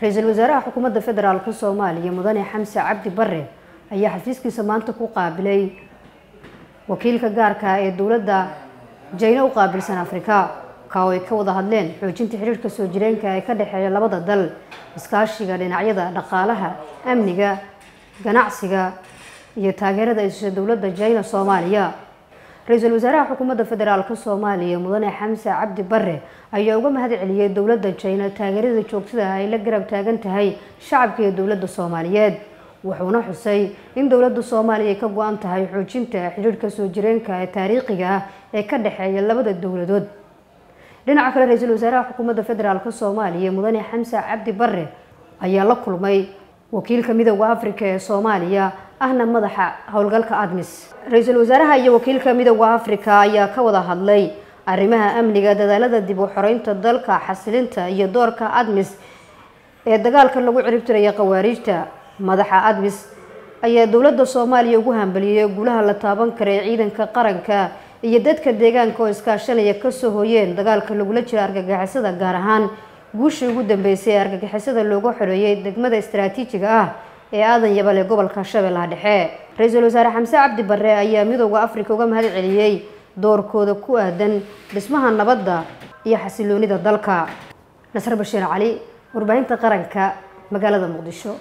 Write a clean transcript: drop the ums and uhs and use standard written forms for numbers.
Ra-iisul wasaaraha xukuumadda federaalka Soomaaliya Mudane Xamse Cabdi Bare ayaa xafiiskiisa maanta ku qaabilay wakiilka gaarka ee dowladda Jayna u qaabilsan Afrika, ka oo ay ka wada hadleen xoojinta xiriirka soo jireenka ee ka dhexeeya labada dal, iskaashiga dhinacyada dhaqaalaha, amniga, ganacsiga iyo taageerada ay siiso dowladda Jayna Soomaaliya. Ra-iisul wasaaraha xukuumadda federaalka Soomaaliya Mudane Xamse Cabdi Bare ayaa uga mahad celiyey dowladda Jayna taageerada joogtada ah ay la garab taagan tahay shacabka iyo dowladda Soomaaliyeed, wuxuuna xusay in dowladda Soomaaliya ay ka go-an tahay xoojinta xidhiidhka soo jireenka ee taariikhiga ah ee ka dhexeeya labada dowladood. Dhinaca kale, ra-iisul wasaaraha xukuumadda federaalka Soomaaliya Mudane Xamse Cabdi Bare ayaa la kulmay wakiilka Midowda Afrika ee Soomaaliya ahna madaxa howlgalka ADMIS. Ra-iisul wasaaraha iyo wakiilka Midowda Afrika ayaa ka wada hadlay arrimaha amniga, dadaalada dib u xoreynta dalka, xasilinta iyo doorka ADMIS ee dagaalka lagu ciribtiraya khawaariijta. Madaxa ADMIS ayaa dowladda Soomaaliya ugu hambaliyey guulaha la taaban kara ee ciidanka qaranka iyo dadka deegaanka oo iskaashanaya kasoo hoyeen dagaalka lagula jira argagixisada, gaar ahaan guushii ugu dambeysay ee argagixisada looga xoreeyey degmada istaraatiijiga ah ee Aadan Yabal ee gobolka Shabeellaha Dhexe. Ra-iisul wasaare Xamse Cabdi Bare ayaa Midowda Afrika uga mahad celiyey doorkooda ku aadan dhismaha nabadda iyo xasiloonida dalka. Nasr Bashiir Cali, warbaahinta qaranka, magaalada Muqdisho.